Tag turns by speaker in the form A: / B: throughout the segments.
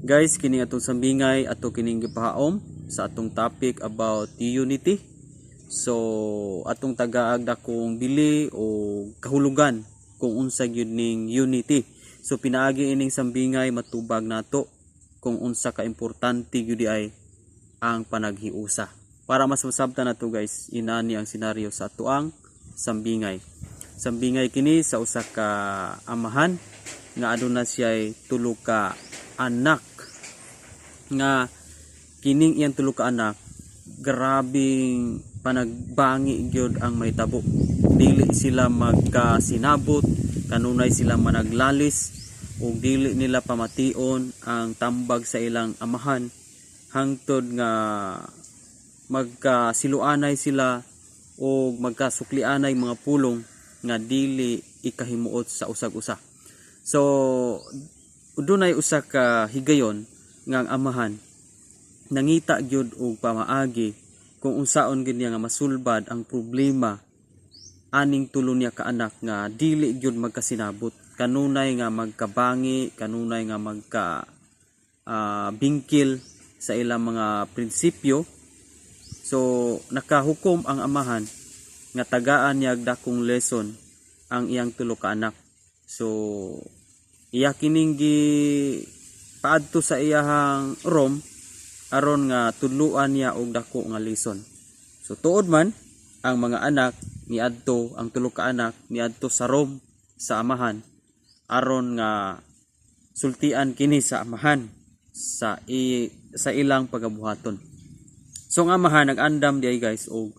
A: Guys, kini atong sambingay, ato kining gipahaom sa atong topic about unity. So, atong tagaag dakong bili o kahulugan kung unsa gyud ning unity. So, pinaagi ining sambingay, matubag nato kung unsa ka importante gyud ay ang panaghiusa. Para mas masabtan nato, guys, inani ang senaryo sa atoang sambingay. Sambingay kini sa usa ka amahan nga aduna siya'y tulo ka anak, nga kining iyang tulo ka anak, grabing panagbangi gyud ang mahitabo. Dili sila magkasinabot, kanunay sila managlalis ug dili nila pamation ang tambag sa ilang amahan hangtod nga magkasiluanay sila o magkasuklianay mga pulong nga dili ikahimuot sa usag-usa. So dunay usa ka higayon nga ang amahan nangita gyud og pamaagi kung unsaon gyud niya nga masulbad ang problema aning tulo niya ka anak nga dili gyud magkasinabot, kanunay nga magkabangi, kanunay nga magka bingkil sa ilang mga prinsipyo. So nakahukom ang amahan nga tagaan niya og dakong lesson ang iyang tulo ka anak. So iya kining gi paadto sa iyahang room aron nga tudluan niya og dako nga lesson. So tuod man ang mga anak niadto, ang tulo ka anak niadto sa room sa amahan aron nga sultian kini sa amahan sa ilang pagabuhaton. So ang amahan nag-andam diay, guys, og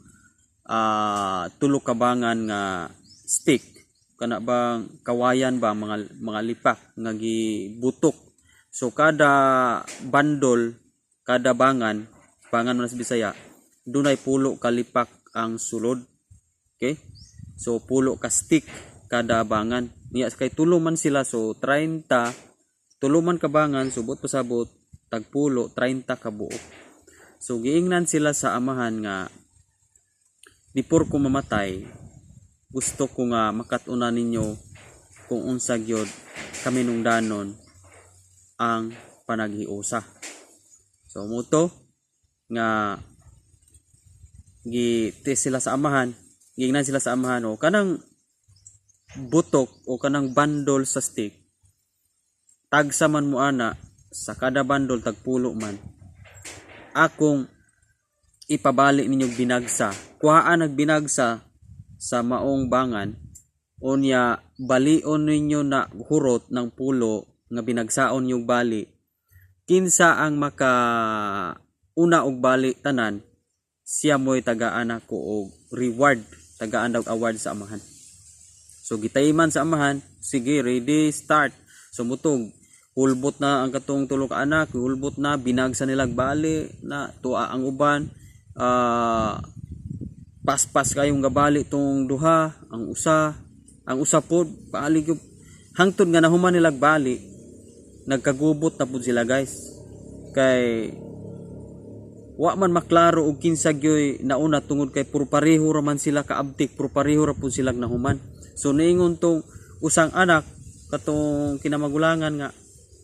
A: tulo ka bangan nga stick, kana bang kawayan ba, mga lipak nga gibutok. So kada bandol, kada bangan, bangan man sa Bisaya, dunay 10 ka lipak ang sulod. Okay? So 10 ka stick kada bangan. Niya kay tulo man sila, so 30, tulo man ka bangan, subot pasabot tag 10, 30 ka buok. So giingnan sila sa amahan nga before ko mamatay, gusto ko nga makat-unan ninyo kung unsa gyud kaminungdanon ang panaghiusa. So muto nga gi sila sa amahan, giingnan sila sa amahan, o kanang butok o kanang bandol sa stick, tagsa man mo ana, sa kada bandol tag 10 man. Akong ipabali ninyo binagsa. Kuhaan nagbinagsa sa maong bangan, unya balion ninyo na hurot ng 10 nga binagsaon yung bali. Kinsa ang maka una og bali tanan, siya mo'y tagaan ako og reward, tagaan daw award sa amahan. So gitayman sa amahan, sige, ready, start. So mutog, hulbot na ang katong tulo ka anak, hulbot na, binagsa nilag bali na tuwa ang uban. Paspas kayong gabali tong duha, ang usa pod paali gyud hangtod nga nahuman nilag bali, nagkagubot na pud sila, guys. Kay wa man maklaro og kinsa gyoy nauna tungod kay puro pareho ra man sila kaabtik, puro pareho ra pud sila nahuman. So niingon tong usang anak katong kinamagulangan nga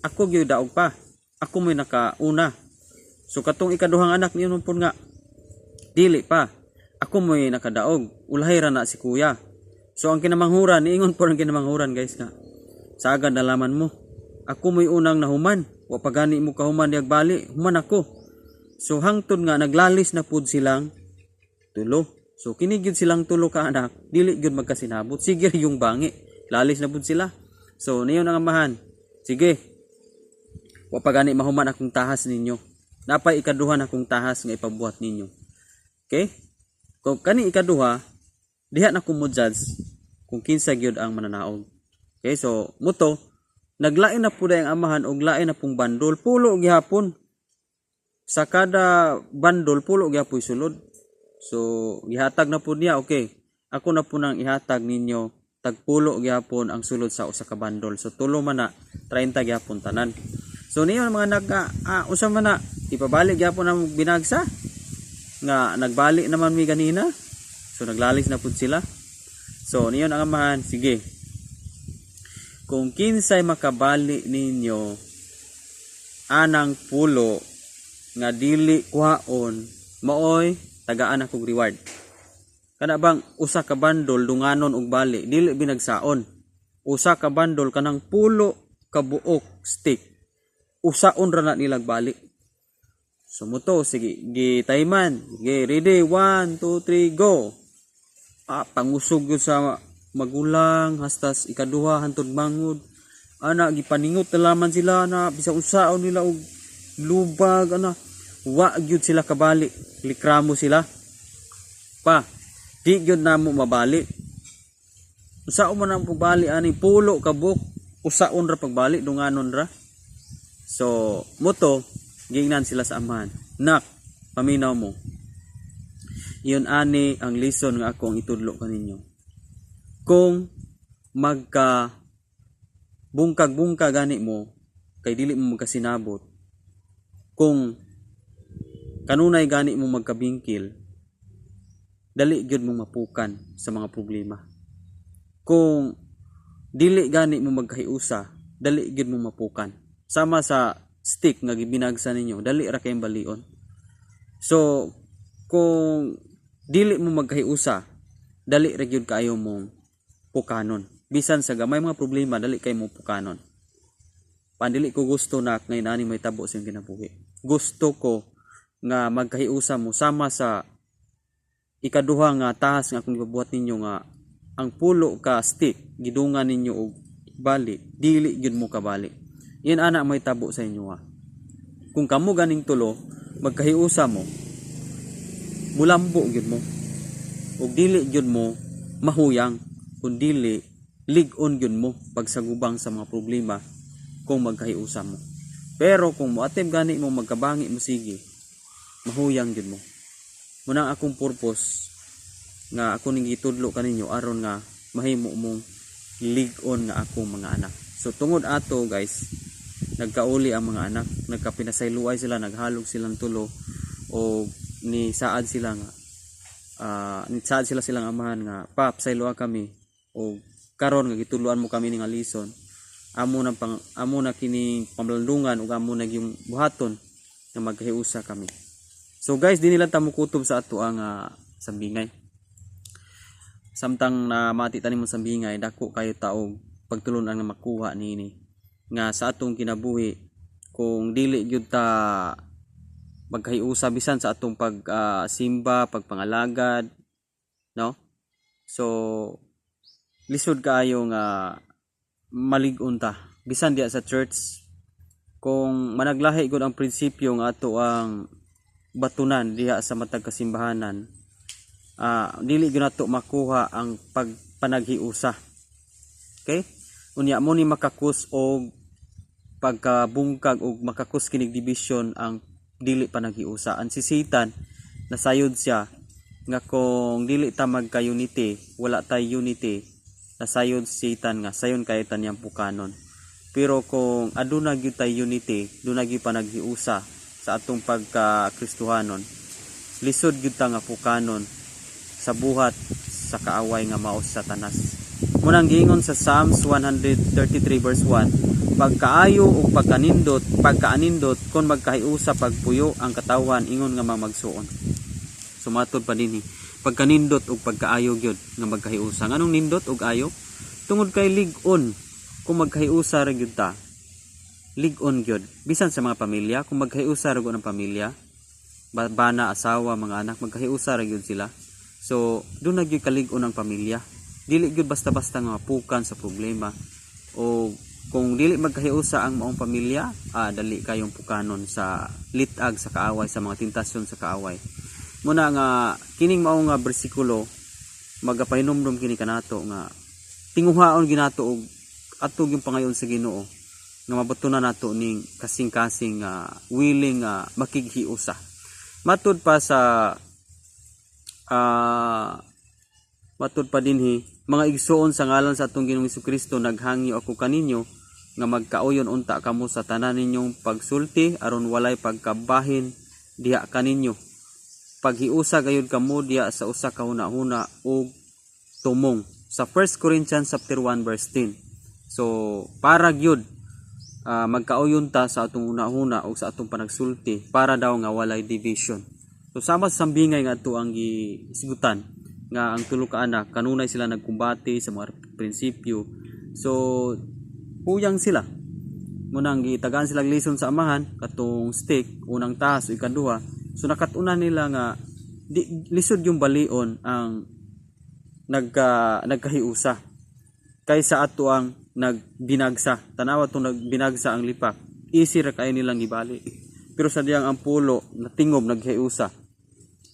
A: ako gyoy daog pa. Ako mo'y nakauna. So katong ikaduhang anak niyon pud nga dili pa. Ako mo'y nakadaog. Ulahi ra na si kuya. So ang kinamanghuran, niingon po ang kinamanghuran, guys, nga sagad nalaman mo. Ako mo'y unang nahuman. Wa pa gani mo kahuman diag bali, human ako. So hangtod nga naglalis na pud silang tulo. So kini gyud silang tulo ka anak, dili gyud magkasinabot. Sige yung bangi. Lalis na pud sila. So niyon ang amahan. Sige. Wa pa gani mahuman akong tahas ninyo. Napay ikaduha na akong tahas nga ipabuhat ninyo. Okay? Kung kani ikaduha, diha na ko mo judge kung kinsa gyud ang mananaog. Okay, so muto naglain na pud ang amahan og lain na pong bandol, 10 gihapon. Sa kada bandol, 10 gihapon sulod. So gihatag na pud niya, okay. Ako na po nang ihatag ninyo tag 10 gihapon ang sulod sa usa ka bandol. So tulo man na, 30 gihapon tanan. So niyo ang mga nag usa man na ipabalik gihapon ang binagsa nga nagbali naman mi ganina. So naglalis na pud sila. So niyon ang amahan, sige. Kung kinsay makabali ninyo Anang pulo nga dili kuhaon maoy tagaan akong reward. Kana bang usa ka bandol dunganon og bali, dili binagsaon. Usa ka bandol, kanang 10 ka buok stick, usaon ra na nilag bali. So moto sige, gitayman, sige, ready, 1 2 3, go. Ah, pangusog yun sa magulang hastas ikaduha hantod mangod. Ana, gipaningot na laman sila na bisan unsaon nila og lubag ana, wa gyud sila kabali. Likramo sila pa, "Di gyud namo mabali. Unsaon man ang pagbali ani 10 ka buok, usaon ra pagbali, dunganon ra?" So moto giingnan sila sa amahan, "Nak, paminaw mo." Iyon ani ang lesson nga ako ang itudlo kaninyo. Kung magka bungkag-bungkag gani mo kay dili mo magkasinabot, kung kanunay gani mo magkabingkil, dali gyud mong mapukan sa mga problema. Kung dili gani mo magkahiusa, dali gyud mo mapukan. Sama sa stick nga gibinagsa ninyo, dali ra kayong balion. So kung dili mo magkahiusa, dali ra gyud kaayo mong pukanon. Bisan sa gamay mga problema, dali kay mo pukanon. Pandili ko gusto na ngayon ani may tabo sa iyong kinabuhi. Gusto ko nga magkahiusa mo sama sa ikaduha nga tahas nga akong gipabuhat ninyo, nga ang 10 ka stick gidungan ninyo og bali, dili gyud mo kabali. Iyan ana may tabo sa inyo ha. Kung kamo ganing tulo magkahiusa mo, mulambo gyud mo ug dili gyud mo mahuyang, kun dili lig-on gyud mo pagsagubang sa mga problema kung magkahiusa mo. Pero kung moatim gani mo magkabangi mo, sige, mahuyang gyud mo. Munang akong purpose nga ako ning gitudlo kaninyo aron nga mahimo mong lig-on nga akong mga anak. So tungod ato, guys, nagkauli ang mga anak, nagkapinasayloay sila, naghalog silang tulo o ni saad sila nga ni saad sila silang amahan nga, "Pap, sayloa kami o karon nga gitudloan mo kami ning lesson, amo na pang amo na kini pamlandungan ug amo na yung buhaton nga magkahiusa kami." So guys, di nila ta mokutob sa ato ang sambingay. Samtang na mati tani mo sambingay, dako kayo taog pagtulunan nga makuha niini nga sa atong kinabuhi, kung dili gyud ta magkahiusa bisan sa atong pag simba, pagpangalagad, no? So lisod kaayo nga malig-on ta bisan diya sa church kung managlahi gud ang prinsipyo nga ato ang batunan diha sa matag kasimbahanan. Dili gyud nato makuha ang pagpanaghiusa. Okay, unya mo ni makakus og pagkabungkag og makakus kinig division ang dili panaghiusa. Ang si Satan, nasayod siya nga kung dili ta magka-unity, wala tay unity, nasayod si Satan nga sayon kay ta niyang pukanon. Pero kung aduna gyud tay unity, duna gyud panaghiusa sa atong pagka Kristohanon, lisod gyud ta nga pukanon sa buhat sa kaaway nga mao si Satanas. Munang giingon sa Psalms 133 verse 1, "Pagkaayo ug pagkanindot, pagkaanindot kon magkahiusa pagpuyo ang katawhan ingon nga mga magsuon." Sumatod pa dinhi, pagkanindot ug pagkaayo gyud nga magkahiusa. Nganong nindot ug ayo? Tungod kay lig-on kung magkahiusa ra gyud ta. Lig-on gyud bisan sa mga pamilya, kung magkahiusa ra gyud ang pamilya, bana, asawa, mga anak, magkahiusa ra gyud sila. So doon na gyud kalig-on ang pamilya. Dili gyud basta-basta nga mapukan sa problema. O kung dili magkahiusa ang maong pamilya, dali kayong pukanon sa litag sa kaaway, sa mga tentasyon sa kaaway. Muna nga kining mao nga bersikulo magapahinumdum kini kanato nga tinguhaon ginato og ato yung pangayon sa Ginoo nga mabatunan nato ning kasing-kasing nga willing nga makighiusa. Matud pa dinhi, "Mga igsuon, sa ngalan sa atong Ginoong Kristo naghangyo ako kaninyo nga magkauyon unta kamo sa tanan ninyong pagsulti aron walay pagkabahin diha kaninyo. Paghiusa gayud kamo diha sa usa ka hunahuna ug tumong." Sa 1 Corinthians chapter 1 verse 10. So para gyud Magkauyon ta sa atong hunahuna o sa atong panagsulti para daw nga walay division. So sama sa sambingay nga ato ang gisigutan nga ang tulo ka anak kanunay sila nagkumbate sa mga prinsipyo. So puyang sila. Munang gitagaan sila lison sa amahan katong stick, unang tahas o ikaduha. So nakat-unan nila nga di, lisod yung balion ang nagkahiusa kaysa ato ang nagbinagsa. Tanawa tong nagbinagsa ang lipak. Easy ra kayo nilang gibali. Pero sa diyang ang pulo natingob naghiusa,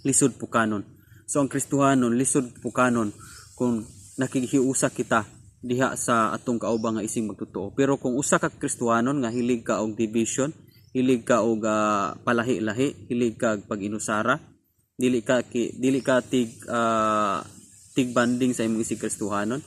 A: lisod pukanon. So ang Kristohanon lisod pukanon kung nakighiusa kita diha sa atong kauban nga ising magtotoo. Pero kung usa ka Kristohanon nga hilig ka og division, hilig ka og palahi-lahi, hilig ka og pag-inusara, dili ka tig banding sa imong isig Kristohanon.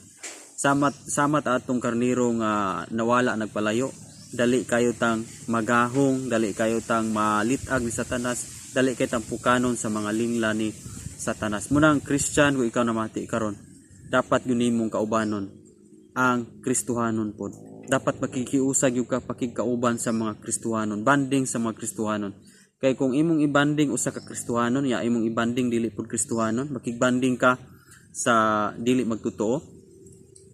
A: Samat samat atong karniro nga nawala nagpalayo, dali kayo tang magahong, dali kayo tang malitag ni Satanas, dali kay tang pukanon sa mga lingla ni Satanas. Munang Christian, kung ikaw namati karon, dapat yun nimong kaubanon ang Kristohanon pod. Dapat makikiusag yung ka pakigkauban sa mga Kristohanon, banding sa mga Kristohanon. Kay kung imong ibanding usa ka Kristohanon, ya imong ibanding dili pod Kristohanon, makigbanding ka sa dili magtotoo,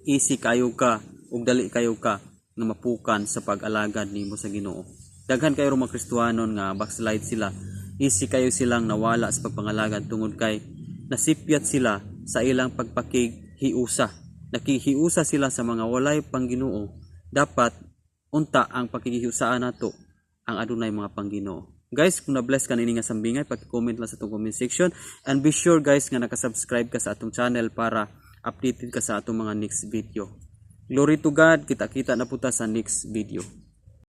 A: easy kayo ka ug dali kayo ka nga mapukan sa pag-alagad nimo sa Ginoo. Daghan kayo mga Kristohanon nga backslide sila. Easy kayo silang nawala sa pagpangalagad tungod kay nasipyat sila sa ilang pagpakighiusa. Nakihiusa sila sa mga walay pangginoo. Dapat unta ang pakighiusaan nato ang adunay mga pangginoo. Guys, kung na-bless ka nini nga sambingay, paki-comment lang sa atong comment section and be sure, guys, nga naka-subscribe ka sa atong channel para updated ka sa atong mga next video. Glory to God, kita-kita na po ta sa next video.